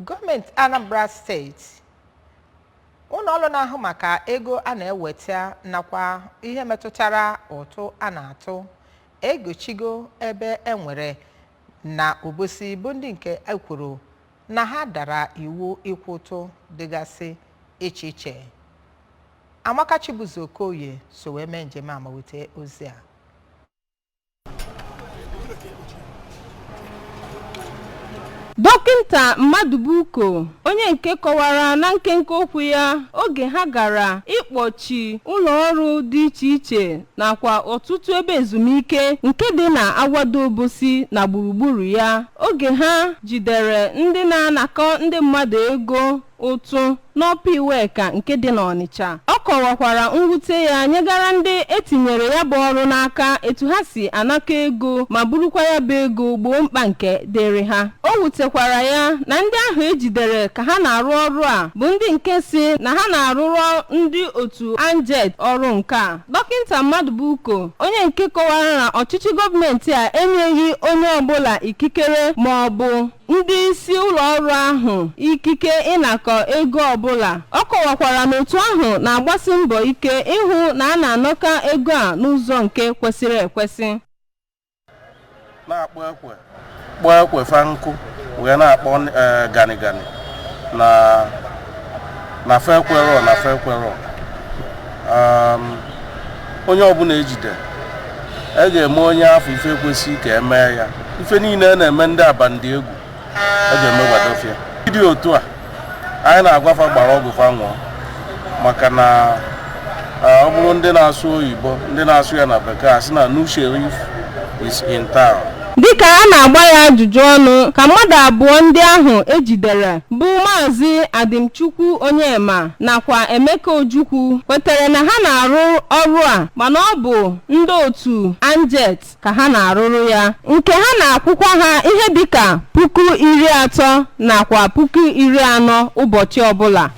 Gọọmenti Anambra Steeti, ụlọ ọrụ na-ahụ maka ego a na-eweta nakwa ihe metụtara ụtụ a na-atụ egochigo ebe e nwere na Obosi bụ ndị nke e kwuru na ha dara iwu ịkwụ ụtụ dịgasị iche iche. Amaka Chibuzo Okoye so wee mee njem a ma weta ozi a. Dọkịnta Mmadụbuko, onye nke kọwara na nkenke okwu ya oge ha gara ịkpọchi ụlọọrụ dị iche iche nakwa ọtụtụ ebe ezumike nke dị na Awada Obosi na gburugburu ya oge ha jidere ndị na-anakọ ndị mmadụ ego ụtụ n'Upper Iweka nke dị n'Ọnịcha. Ọ kọwakwara mwute ya nyegara ndị etinyere ya bụ ọrụ n'aka etu ha si anakọ ego ma burukwa ya bụ ego gboo mkpa nke dịrị ha. O wutekwara ya na ndị ahụ ejidere ka ha na-arụ ọrụ a bụ ndị nke si na ha na-arụrụ ndị otu Anjet ọrụ nke a. Dọkịnta Mmadụbuko, onye nke kọwara na ọchịchị gọọmenti a enyeghị onye ọbụla ikikere ma ọ bụ ndị isi ụlọ ọrụ ahụ ikike ịnakọ ego ọbụla. Ọ kọwakwara na otu ahụ na-agbasi mbọ ike ịhụ na a na-anakọ ego a n'ụzọ nke kwesịrị ekwesị. Na-akpọ ekwe kpọọ ekwe fa nkụ wee na-akpọ gani gani na na fa ekwerọ na fa ekwerọ. Onye ọbụla ejide a ga-eme onye afụ ife kwesị ka emee ya, ife niile a na-eme ndị abandị egwu a ga-emegwado fa ya. Dị otu a anyị na-agwa fa gbara ọgwụ fa ṅụọ, maka na ọ bụrụ ndị na-asụ oyibo, ndị na-asụ ya na bekee, asị na new sheriff is in town. Dịka a na-agba ya ajụjụ ọnụ ka mmadụ abụọ ndị ahụ ejidere bụ Maazị Adimchukwu Onyema nakwa Emeka Ojukwu kwetere na ha na-arụ ọrụ a, mana ọ bụ ndị otu Anjet ka ha na-arụrụ ya, nke ha na-akwụkwa ha ihe dịka 30,000 nakwa 40,000 ụbọchị ọbụla.